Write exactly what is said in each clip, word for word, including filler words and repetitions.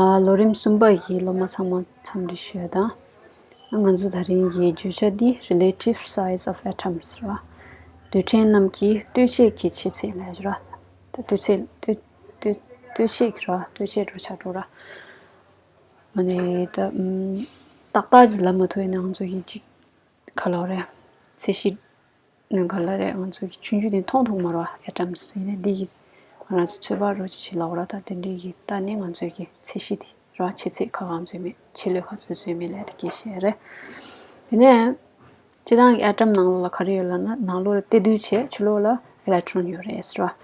ཨ། ལོ་རིམ་གསུམ་པ་ཡི་སློབ་མ་ཚང་མ་འཚམས་འདྲི་ཞུ་ཡ་དང་། ང་ཚོ་ད་རིང་གི་བརྗོད་བྱ་འདི་relative size of atoms རེད་བ། རྡུལ་ཕྲན་རྣམས་ཀྱི་ལྟོས་ཆས་ཀྱི་ཆེ་ཚད་ལབ་ཡ་རེད་བ། ད་ལྟོས་ཚད་ལྟོས་ལྟོས་ལྟོས་ཆས་ཀྱི་རེད་བ། ལྟོས་ཆས་འགྲོ་ཆགས་འགྲོ་ར། ཨ་ནི་ད་ཨམ། ཏག་ཏག་ཅིག་ལབ་མ་ཐུབ་ཡིན་ན་ང་ཚོ་གི་ཅིག་ག་ལབ་རེད། ཚད་གཞི་ནང་ག་ལ་རེད། ང་ཚོ་གི་ཆུང་ཆུང་དེ་མཐོང་ཐུབ་མ་རེད་བ། atoms ཡིན་ནའི་འདི་གི་ང་རང་ཚོ་ཚོད་དཔག་རོ་ཅིག་བྱེད་ལབ་ར། ད་དེ་འདྲའི་གི་ད་ནི་ང་ཚོའི་གི་ཚད་གཞི་དེ་ར། ཆེ་ཚད་ག་ག་ཚོད་མེད། ཆེ་ལོས་ག་ཚོད་ཚོད་མེད་ལས་དེ་གི་བཤད་རེད། དེ་ནས་སྤྱིར་བཏང་གི་atom ནང་ལོགས་ལ་ག་རེ་ཡོད་ལབ་ན། ནང་ལོགས་ལ་གཏེར་རྡུལ་བྱས། ཕྱི་ལོགས་ལ་electron ཡོད་རེད་ཟེར་བ།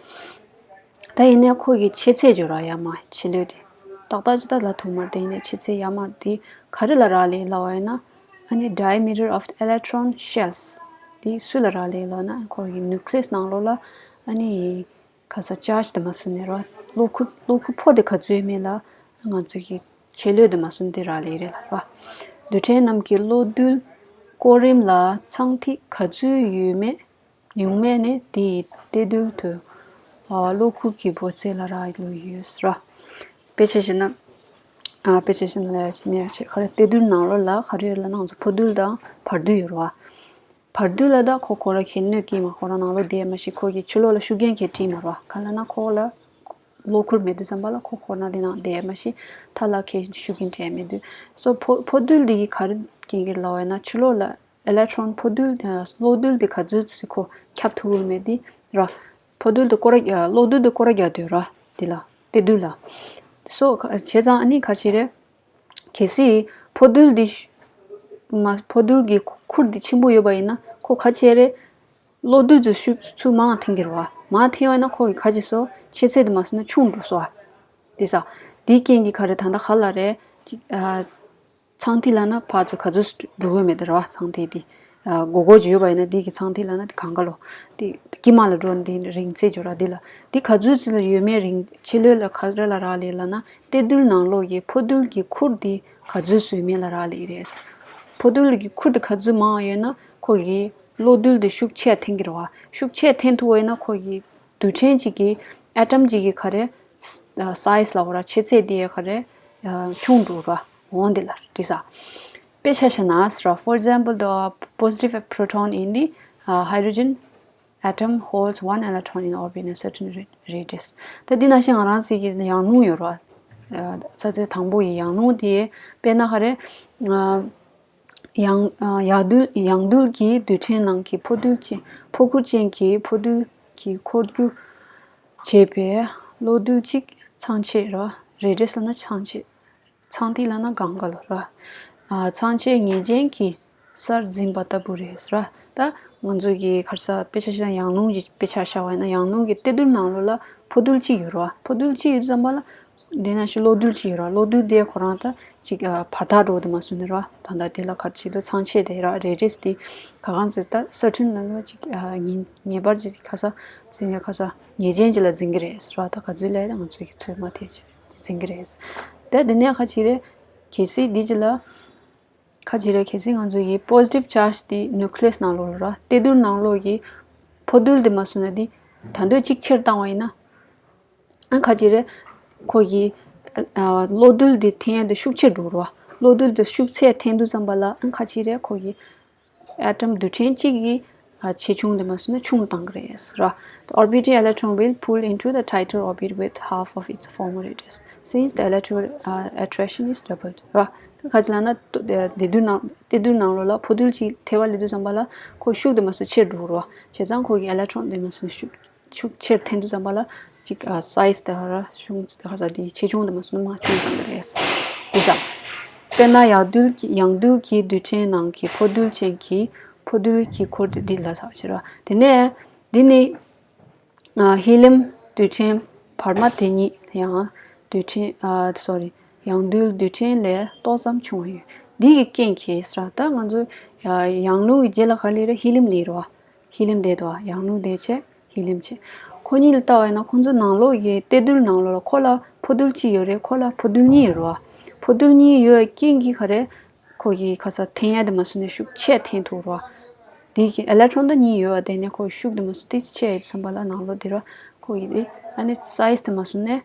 ད་ཡིན་ནའི་ཁོ་གི་ཆེ་ཚད་ཅིག་ཡོད་ར། ཡར་མར་ཆེ་ལོས་དེ་ཏག་ཏག་ཅིག་ད་ལབ་ཐུབ་མ་རེད། དེ་ཡིན་ནའི་ཆེ་ཚད་ཡར་མར་དེ་ག་རེ་ལ་རག་ལས་ལབ་པ་ཡིན་ན། ཨ་ནི་diameter of the electron shells དེ་སུ་ལ་རག་ལས་ལབ་ན། ཁོ་གི་nucleus ནང་ལོགས་ལ་ཨ་ནི་ག་ས་charge དེ་མ་སུ་ནས་ར། གློག་ཁུ་གློག་ཁུ་ཕོ་དེ་ག་ཚོད་མེད་ལ་ང་ཚོ་གི་ཆེ་ལོས་དེ་མ་སུ་དེ་རག་ལས་རེད་ལ་ར། རྡུལ་ཕྲན་རྣམས་ཀྱི་གློག་རྡུལ་སྐོར་རིམ་ལ་ཚངས་ཐིག་ག་ཚོད་ཡོད་མེད། ཡོང་མེད་ནི་དེ་ཡི་གཏེར་རྡུལ་དུ་གློག་ཁུག་གི་འབོར་ཚད་ལ་རག་ལུས་ཡོད་ཟེར་བ། དཔེ་ཆ་བཞག་ན། ཨ། དཔེ་ཆ་བཞག་ན་ལ་ཡ་ཆེ་མེད་ཡ་ཆེ་ག་རེ། གཏེར་རྡུལ་ནང་ལོགས་ལ་ག་རེ་ཡོད་ལབ་ན། ང་ཚོ་ཕོ་རྡུལ་དང་བར་རྡུལ་ཡོད་རེད་བ། བར་རྡུལ་ལ་ད་ཁོ་ཁོ་ར་གས་གནོད་ཀྱི་མ། ཁོ་ར་ནང་ལོགས་བསྡད་མ་ཤེས། ཁོ་གི་ཕྱི་ལོགས་ལ་ཤུགས་རྐྱེན་གས་སྤྲད་མ་རེད་བ། ག་ལབ་ན་ཁོ་ལ་གློག་ཁུར་མེད་དུས་ཙམ་པ་ལ་ཁོ་ཁོ་ན་དེ་ནང་བསྡད་མ་ཤེས། མཐའ་ལ་གས་ཤུགས་རྐྱེན་སྤྲད་མེད་དུས། སོ་ཕོ་ཕོ་རྡུལ་འདི་གི་ག་རེ་རྐྱེན་གྱིས་ལབ་པ་ཡིན་ན། ཕྱི་ལོགས་ལ་electron ཕོ་རྡུལ། ཨ། གློག་རྡུལ་དེ་ག་ཚོད་ཅིག་ཁོ་ཁྱབ་ཐུབ་ཀྱི་མེད་དེ་ར། ཕོ་རྡུལ་དེ་སྐོར་ར། ཨ། གློག་རྡུལ་དེ་སྐོར་ར་རྒྱག་དུས་ར། དེ་ལ་གཏེར་རྡུལ་ལ། སོ་བྱས་ཙང་ཨ་ནི་ག་རེ་རེད། གལ་སྲིད་ཕོ་རྡུལ་འདི་ཤུ་མ་ཕོ་རྡུལ་གྱི་ཁུ་ཁུར་འདི་ཆེན་པོ་ཡོད་པ་ཡིན་ན་ཁོ་ག་རེ་རེད། གློག་རྡུལ་དེ་ཤུགས་ཚུར་མར་འཐེན་གྱི་རེད་བ། མར་འཐེན་པ་ཡིན་ན་ཁོ་གི་ག་རེ་བྱེད་སོང་། ཆེ་ཚད་དེ་མ་སོང་ན་ཆུང་འགྲོ་སོང་བ། དེ་ས། དེའི་རྐྱེན་གྱིས་ག་རེ་ད་ལྟ་ག་ལབ་རེད། ཅིག་ཨ། ཚངས་ཐིག་ལབ་ན་ཕར་ཚུར་ག་ཚོད་འགྲོ་གི་མེད་དེ་ར་བ། ཚངས་ཐིག་དེ། ཨ། སྒོར་སྒོར་ཅིག་ཡོད་པ་ཡིན་ན་དེ་གི་ཚངས་ཐིག་ལབ་ན་དེ་གང་ག་ལོ། དེ་དཀྱིལ་མ་ལ་འགྲོ་ན་དེ་རིང་ཚད་ཅིག་ར། དེ་ལ་དེ་ག་ཚོད་ཅིག་ལ་ཡོད་མེད་རིང་ཆེ་ལོས་ལ་ག་རེ་ལ་རག་ལས་ལབ་ན། གཏེར་རྡུལ་ནང་ལོགས་ཀྱི་ཕོ་རྡུལ་གྱི་ཁུར་དེ་ག་ཚོད་ཡོད་མེད་ལ་རག་ལས་རེད། ཕོ་རྡུལ་གྱི་ཁུར་དེ་ག་ཚོད་མང་ཡོད་ན་ཁོ་གི་གློག་རྡུལ་དེ་ཤུགས་ཆེ་འཐེན་གྱི་རེད་བ། ཤུགས་ཆེ་འཐེན་ཐུབ་པ་ཡིན་ན་ཁོ་གི་རྡུལ་ཕྲན་གཅིག་གི་atom གཅིག་གི་ག་རེ། size ལབ་པ་ར། ཆེ་ཚད་དེ་ག་རེ། ཆུང་འགྲོ་ར། འོང་དེ་ལ་འགྲིག་ས། དཔེ་ཆ་བཞག་ན་ཟེར་བ། For example, the positive proton in the, uh, hydrogen atom holds one electron in orbit in a certain ra- radius. ད་འདི་ནང་བཞིན་ང་རང་ཚོ་གི་ཡང་རླུང་ཡོད་ར། ཨ། ས་ཚིགས་དང་པོ་ཡི་ཡང་རླུང་དེ་དཔེར་ན་ག་རེ། ཨ། ཡང་ཨ། ཡང་རྡུལ་ཡང་རྡུལ་གྱི་རྡུལ་ཕྲན་ནང་གི་ཕོ་རྡུལ་ཅན་ཕོ་ཁུར་ཅན་གྱི་ཕོ་རྡུལ་གྱིས་འཁོར་རྒྱུག་བྱེད་པའི་གློག་རྡུལ་གཅིག་ཚངས་ཆད་ར། radius ལབ་ན་ཚངས་ཆད། ཚངས་ཐིག་ལབ་ན་གང་ག་ལོ་ར། ཨ། ཚངས་ཆད་ངེས་ཅན་གྱི་སར་འཛིན་པ་ལྟ་བུ་རེད་ཟེར་བ། ད་ང་ཚོ་གི་ག་རེ་ཟ། དཔེ་ཆ་བཞག་ན་ཡང་རླུང་གི་དཔེ་ཆ་བཞག་པ་ཡིན་ན། ཡང་རླུང་གི་གཏེར་རྡུལ་ནང་ལོགས་ལ་ཕོ་རྡུལ་གཅིག་ཡོད་རེད་བ། ཕོ་རྡུལ་གཅིག་ཡོད་དུས་ཙམ་པ་ལ་དེ་ནང་བཞིན་གློག་རྡུལ་གཅིག་ཡོད་རེད་བ། གློག་རྡུལ་དེ་ཁོ་རང་ད་ཅིག་ཨ། བར་ཐག་འགྲོ་དེ་མ་སོང་ནས་རེད་བ། ད་ལྟ་དེ་ལ་ག་རེ་བྱེད་དུས་ཚངས་ཆད་དེ་ར། radius དེ་ག་གང་ཚོད་ད་certain ལབ་ན་ཅིག་ཨ། ངེས་ངེས་པར་ཅིག་ག་རེ་ཟ། ཚིག་ངན་ག་རེ་ཟ། ངེས་ཅན་ཅིག་ལ་འཛིན་གྱི་རེད་ཟེར་བ། ད་ག་ཚོད་ལས་ད་ང་ཚོ་གི་ཚོད་མ་ཐེ་ཆེ་འཛིན་གྱི་རེད། ད་དེ་ནས་ག་རེ་རེད། གལ་སྲིད་འདི་ཅིག་ལ། ག་རེ་རེད། གལ་སྲིད་ང་ཚོ་གི་positive charge དེ་nucleus ནང་ལོགས་ལ་ར། གཏེར་རྡུལ་ནང་ལོགས་ཀྱི་ཕོ་རྡུལ་དེ་མ་སོང་ན་དེ་ད་འདོད་གཅིག་ཆེར་བཏང་བ་ཡིན་ན། ཨ། ག་རེ་རེད། ཁོ་གི་ཨ། གློག་རྡུལ་དེ་འཐེན་ཡ་དེ་ཤུགས་ཆེར་འགྲོ་རེད་བ། གློག་རྡུལ་དེ་ཤུགས་ཆེ་འཐེན་དུས་ཙམ་པ་ལ། ཨ། ག་རེ་རེད། ཁོ་གི་atom རྡུལ་ཕྲན་གཅིག་གི་ཨ། ཆེ་ཆུང་དེ་མ་སོང་ན་ཆུང་བཏང་གི་རེད་ཟེར་བ། The orbiting electron will pull into the tighter orbit with half of its former radius, since the electron, uh, attraction is doubled. ར། ད་ག་རེ་ལབ་ན། གཏེར་རྡུལ་ནང་གཏེར་རྡུལ་ནང་ལོགས་ལ་ཕོ་རྡུལ་གཅིག་ཐེ་བ་སླེབས་དུས་ཙམ་པ་ལ་ཁོ་ཤུགས་དེ་མ་སོང་ཆེར་འགྲོ་རེད་བ། བྱས་ཙང་ཁོ་གི་electron དེ་མ་སོང་ཤུགས་ཤུགས་ཆེར་འཐེན་དུས་ཙམ་པ་ལ་ཅིག་ཨ། size དེ་ཧ་ར་ཤུང་ཧ་ས་དེ་ཆེ་ཆུང་དེ་མ་སོང་མ་ཆུང་བཏང་གི་རེད། དེ་ཙམ། དཔེར་ན་ཡང་རྡུལ་གྱི་ཡང་རྡུལ་གྱི་རྡུལ་ཕྲན་ནང་གི་ཕོ་རྡུལ་ཅན་གྱི་ཕོ་རྡུལ་གྱི་འཁོར་དེ་འདི་ལ་ཟེར་བ་ཞིག་རེད། དེ་ནས་འདི་ནི་ཨ། ཧེ་ལིམ་རྡུལ་ཕྲན་བར་མ་དེ་ཉིད་ཡང་རྡུལ་ཕྲན་ཨ། sorry། ཡང་རྡུལ་རྡུལ་ཕྲན་ལས་ཏོག་ཙམ་ཆུང་བ་ཡོད། འདི་གི་རྐྱེན་གྱིས་ཟེར་བ། ད་ང་ཚོ་ཡང་རླུང་གི་རྗེས་ལ་ག་རེ་སླེབས་རེད། ཧེ་ལིམ་སླེབས་རེད་བ། ཧེ་ལིམ་དེ་དོ་ཡང་རླུང་དེ་བྱས་ཧེ་ལིམ་བྱས། ཁོ་གཉིས་ལ་ལྟ་བ་ཡིན་ན་ཁོང་ཚོ་ནང་ལོགས་ཀྱི་གཏེར་རྡུལ་ནང་ལོགས་ལ་ཁོ་ལ་ཕོ་རྡུལ་གཅིག་ཡོད་རེད། ཁོ་ལ་ཕོ་རྡུལ་གཉིས་ཡོད་རེད་བ། ཕོ་རྡུལ་གཉིས་ཡོད་པའི་རྐྱེན་གྱིས་ག་རེ། ཁོ་གི་ག་ས་འཐེན་ཡ་དེ་མ་སོང་ནས་ཤུགས་ཆེ་འཐེན་ཐུབ་རེད་བ། དེ་གི་electron ད་གཉིས་ཡོད་པ་དེ་ནས་ཁོ་ཤུགས་དེ་མ་སོང་ཏོག་ཙམ་ཆེ་ཡོད་བསམ་པ་ལ་ནང་ལོགས་དེ་ར་ཁོ་གི་དེ་ཨ་ནི་size དེ་མ་སོང་ནས།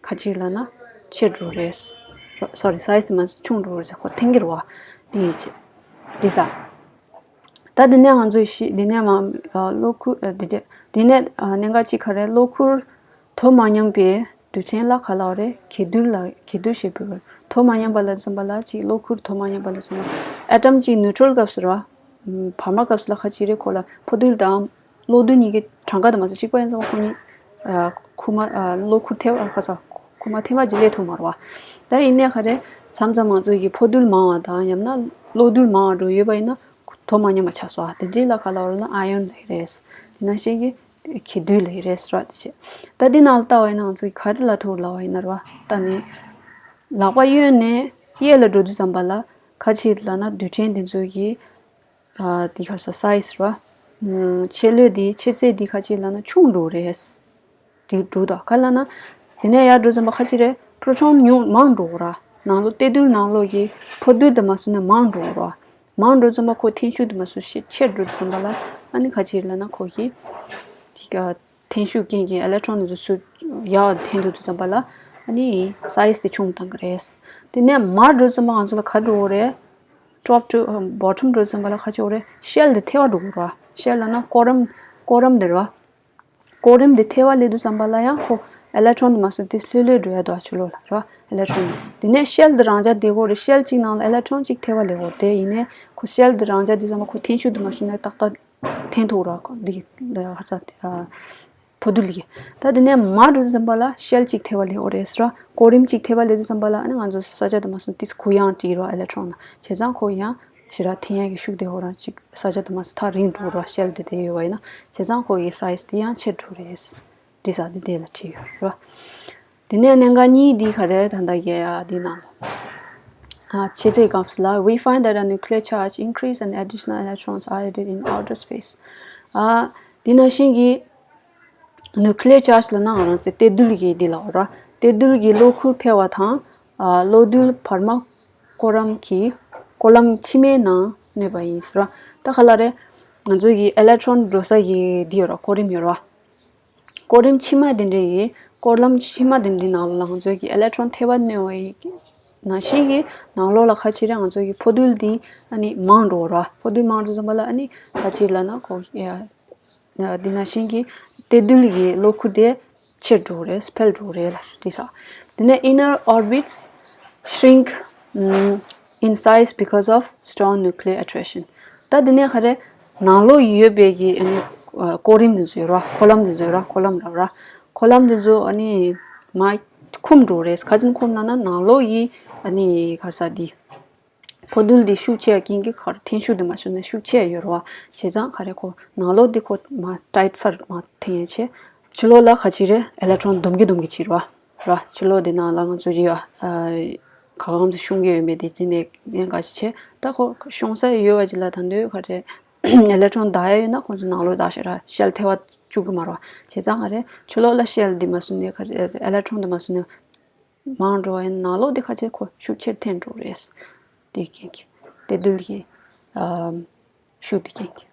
ག་ཅིག་ལབ་ན་ཆེར་འགྲོ་རེད། སོ་རི་སའི་ཛི་དེ་མ་ཆུང་འགྲོ་བར་ཁོ་འཐེན་གྱི་རེད་བ། འདི་ཡིན་ཆེ། འདི་ས། ད་འདི་ནས་ང་ཚོས་ཤི་འདི་ནས་མ་གློག་ཁུར་འདི་དེ་འདི་ནས་གནད་འགག་གཅིག་ག་རེ། གློག་ཁུར་དོ་མ་མཉམ་པའི་དུས་ཆེན་ལ་ག་ལ་བ་རེད། གྱེས་རྡུལ་ལ་གྱེས་རྡུལ་ཞེས་འབོད། དོ་མ་མཉམ་པ་ལ་བརྩམས་པ་ལ་གཅིག་གློག་ཁུར་དོ་མ་མཉམ་པ་ལ་བརྩམས་པ། ཨེ་ཊམ་གཅིག་ནིའུ་ཊྲལ་སྐབས་སུ་ར། བར་མ་སྐབས་སུ་ལ་ཁ་ཅིག་རེད། ཁོ་ལ་ཕོ་རྡུལ་དང་གློག་རྡུལ་གཉིས་ཀྱི་གྲངས་ཀ་དུ་མ་སོང་གཅིག་པ་ཡིན་ཙང་ཁོ་གཉིས་ཁུག་མ་གློག་ཁུར་ཐེ་བ་ཁ་ས་ཁུག་མ་ཐེ་བ་ཅིག་ལས་ཐུབ་མ་རེད་བ། ད་ཡིན་ནའི་ག་རེ། མཚམས་མཚམས་ང་ཚོ་གི་ཕོ་རྡུལ་མང་བ་དང་ཡང་ན་གློག་རྡུལ་མང་བ་འགྲོ་ཡོད་པ་ཡིན་ན་དོ་མ་མཉམ་པ་ཆགས་སོང་། དེ་འདྲའི་ལ་ག་ལ་བ་རེད་ན་ཨ་ཡོན་ལེ་རེད། དེ་ནང་བཞིན་གྱི་གྱེས་རྡུལ་ལེ་རེད་ཟེར་བ་དེ་བྱས། ད་འདི་ནང་ལ་ལྟ་བ་ཡིན་ན་ང་ཚོ་གི་ག་རེ་ལ་ཐུག་ལབ་པ་ཡིན་ན་རེད་བ། ད་ནི་ལག་པ་གཡོན་ནས་གཡས་ལ་འགྲོ་དུས་ཙམ་པ་ལ་ཁ་ཅིག་ལབ་ན་རྡུལ་ཕྲན་དེ་ཚོ་གི་ཨ་དེ་ག་ས་སའི་ཛི་ར། ཨ་ཆེ་ལོས་དེ་ཆེ་ཚད་དེ་ཁ་ཅིག་ལབ་ན་ཆུང་འགྲོ་རེད། དེ་འགྲོ་དོ་ག་ལབ་ན། དེ་ནས་ཡར་འགྲོ་ཙམ་པ་ཁ་ཅིག་རེད། པྲོ་ཊོན་ཉུང་མང་འགྲོ་ར། ནང་ལོགས་གཏེར་རྡུལ་ནང་ལོགས་ཀྱི་ཕོ་རྡུལ་དུ་མ་སོང་ན་མང་འགྲོ་ར། མང་འགྲོ་ཙམ་པ་ཁོ་འཐེན་ཤུགས་དུ་མ་སོང་ཆེ་ཆེར་འགྲོ་ཙམ་པ་ལ་ཨ་ནི་ཁ་ཅིག་ལབ་ན་ཁོ་གི་དེ་ག་འཐེན་ཤུགས་རྐྱེན་གྱིས་ཨི་ལེག་ཊོན་དེ་ཚོ་ཚུར་ཡར་འཐེན་འགྲོ་དུས་ཙམ་པ་ལ་ཨ་ནི་སའི་ཛི་དེ་ཆུང་བཏང་གི་རེད། དེ་ནས་མར་འགྲོ་ཙམ་པ་ང་ཚོ་ལ་ག་འགྲོ་གི་རེད། ཊོབ་ཊུ་བྷོ་ཊམ་འགྲོ་ཙམ་པ་ལ་ཁ་ཅིག་ཡོད་རེད། ཤེལ་དེ་ཐལ་བ་འགྲོ་གི་རེད་བ། ཤེལ་ལབ་ན་ཀོ་རམ་ཀོ་རམ་དེ་རེད་བ། ཀོ་རམ་དེ་ཐལ་བ་སླེབས་དུས་ཙམ་པ་ལ་ཡང་ཁོ་ཨི་ལེག་ཊོན་དེ་མ་སོང་དེ་ལྷོད་ལྷོད་འགྲོ་ཡ་འདུག་ཕྱི་ལོགས་ལ་རེད་བ། ཨི་ལེག་ཊོན་དེ་ནས་ཤེལ་དེ་རང་འཇགས་བསྡད་ཀྱི་ཡོད་རེད། ཤེལ་གཅིག་ནང་ལ་ཨི་ལེག་ཊོན་གཅིག་ཐལ་བ་སླེབས་ཀྱི་ཡོད་རེད། དེ་ཡིན་ནའི་ཁོ་ཤེལ་དེ་རང་འཇགས་དུས་ཙམ་པ་ཁོ་འཐེན་ཤུགས་དེ་མ་སོང་ན་ཏག་ཏག་འཐེན་ཐུབ་ར། ཁོ་འདི་གི་ཧ་ཚ་དེ་ཨ་ཕོ་རྡུལ་གྱི། ད་དེ་ནས་མར་འགྲོ་དུས་ཙམ་པ་ལ་ཤེལ་གཅིག་ཐལ་བ་སླེབས་ཡོད་རེད་ཟེར་བ། ཀོ་རིམ་གཅིག་ཐལ་བ་སླེབས་དུས་ཙམ་པ་ལ་ཨ་ནི་ང་ཚོ་ས་ཆ་དུ་མ་སོང་ཏིས་གུ་ཡངས་བྲིས་རོགས་ཨི་ལེག་ཊོན་ལ། བྱས་ཙང་ཁོ་ཡང་ཕྱི་ར་འཐེན་ཡག་གི་ཤུགས་དེ་ཧོ་རང་གཅིག་ས་ཆ་དུ་མ་སོང་ཐག་རིང་འགྲོ་རོགས་ཤེལ་དེ་དེ་ཡོད་བ་ཡིན་ན། བྱས་ཙང་ཁོ་ཡི་སའི་ཛི་དེ་ཡང་ཆེར་འགྲོ་རེད། འདི་ས་དེ་དེ་ལ་བྲིས་ཡོད་རོགས། དེ་ནས་གནད་འགག་གཉིས་འདི་ག་རེ་ད་ལྟ་རྒྱལ་ཡ་འདི་ནང་ལ། ཨ་ཆེ་ཚད་སྐབས་ལ། We find that a nuclear charge increase and additional electrons are added in outer space. ཨ་འདི་ནང་བཞིན་གྱི་ནུ་ཁི་ལེ་ཆར་ཇི་ལབ་ན་ང་རང་ཚོའི་གཏེར་རྡུལ་གྱི་འདི་ལ་འོ་ར། གཏེར་རྡུལ་གྱི་གློག་ཁུར་འཕེལ་བ་དང་། ཨ་གློག་རྡུལ་བར་མ་ཀོ་རམ་གྱི་ཀོ་ལམ་ཕྱི་མའི་ནང་གནོད་པ་ཡིན་ཟེར་བ། ད་ག་ལ་རེད། ང་ཚོའི་གི་ཨི་ལེག་ཊོན་འགྲོ་ས་གི་འདི་ཡོད་ར། གོ་རིམ་ཡོད་ར། གོ་རིམ་ཕྱི་མ་དེ་འདྲ་ཡི་ཀོ་ལམ་ཕྱི་མ་དེ་འདྲའི་ནང་ལ་ང་ཚོའི་གི་ཨི་ལེག་ཊོན་ཐེ་བ་གནོད་པ་ཡི་ནང་བཞིན་གྱི་ནང་ལོགས་ལ་ཁ་ཕྱིར་ང་ཚོའི་གི་ཕོ་རྡུལ་འདི་ཨ་ནི་མང་འགྲོ་ར། ཕོ་རྡུལ་མང་འགྲོ་ཙམ་པ་ལ་ཨ་ནི་ཁ་ཕྱིར་ལ་ན་ཁོ་ཡ། འདི་ནང་བཞིན་གྱི་གཏེར་རྡུལ་གྱི་གློག་ཁུར་དེ་ཆེར་འགྲོ་རེད། འཕེལ་འགྲོ་རེད་ལ་འདི་ས། དེ་ནས་inner orbits shrink, um, in size because of strong nuclear attraction. ད་དེ་ནས་ག་རེ་ནང་ལོགས་ཡོད་པའི་གི་ཨ་ནི་ཀོ་རིམ་འདི་ཚོ་ཡོད་ར། ཀོ་ལམ་འདི་ཚོ་ཡོད་ར། ཀོ་ལམ་ར་ར། ཀོ་ལམ་འདི་ཚོ་ཨ་ནི་མ་འཁུམ་འགྲོ་རེད། ག་ཅིན་འཁུམ་ན་ན་ནང་ལོགས་ཡི་ཨ་ནི་ག་རེ་ཟ་འདི། ཕོ་རྡུལ་འདི་ཤུགས་ཆེ་ཡ་རྐྱེན་གྱིས་ག་རེ་འཐེན་ཤུགས་འདི་མ་ཤུགས་ན་ཤུགས་ཆེ་ཡ་ཡོད་རེད་བ། བྱས་ཙང་ག་རེ་ཁོ་ནང་ལོགས་འདི་ཁོ་མ་ཊའིཊ་སར་མ་འཐེན་ཡ་ཆེ། ཕྱི་ལོགས་ལ་ཁ་ཕྱིར་ཨི་ལེག་ཊོན་སྡོམ་གྱི་སྡོམ་གྱི་ཕྱིར་བ་ར། ཕྱི་ལོགས་འདི་ནང་ལ་ང་ཚོ་ཡ་ག་གམ་ཚོ་ཤོང་གི་ཡོད་མེད་དེ་དེ་ནས་ཡང་ག་ཅི་ཆེ། ད་ཁོ་ཤོང་ས་ཡོད་བ་ཅི་ལ་ད་འདོད་ག་རེ་ཨི་ལེག་ཊོན་བདའ་ཡ་ཡོད་ན་ཁོ་ཚོ་ནང་ལོགས་བདའ་ཤེས་ར། ཤེལ་ཐེ་བ་བཅུག་གི་མ་རེད་བ། བྱས་ཙང་ག་རེ་ཕྱི་ལོགས་ལ་ཤེལ་འདི་མ་སོང་ནས་ག་རེ་ཨི་ལེག་ཊོན་འདི་མ་སོང་ནས། མང་འགྲོ་བ་ཡིན་ནང་ལོགས་དེ་ཁ་ཆེ་ཁོ་ཤུགས་ཆེར་འཐེན་འགྲོ་རེད། དེ་རྐྱེན་གྱིས་གཏེར་རྡུལ་གྱི་ཨམ་ཤུགས་དེ་རྐྱེན་གྱིས།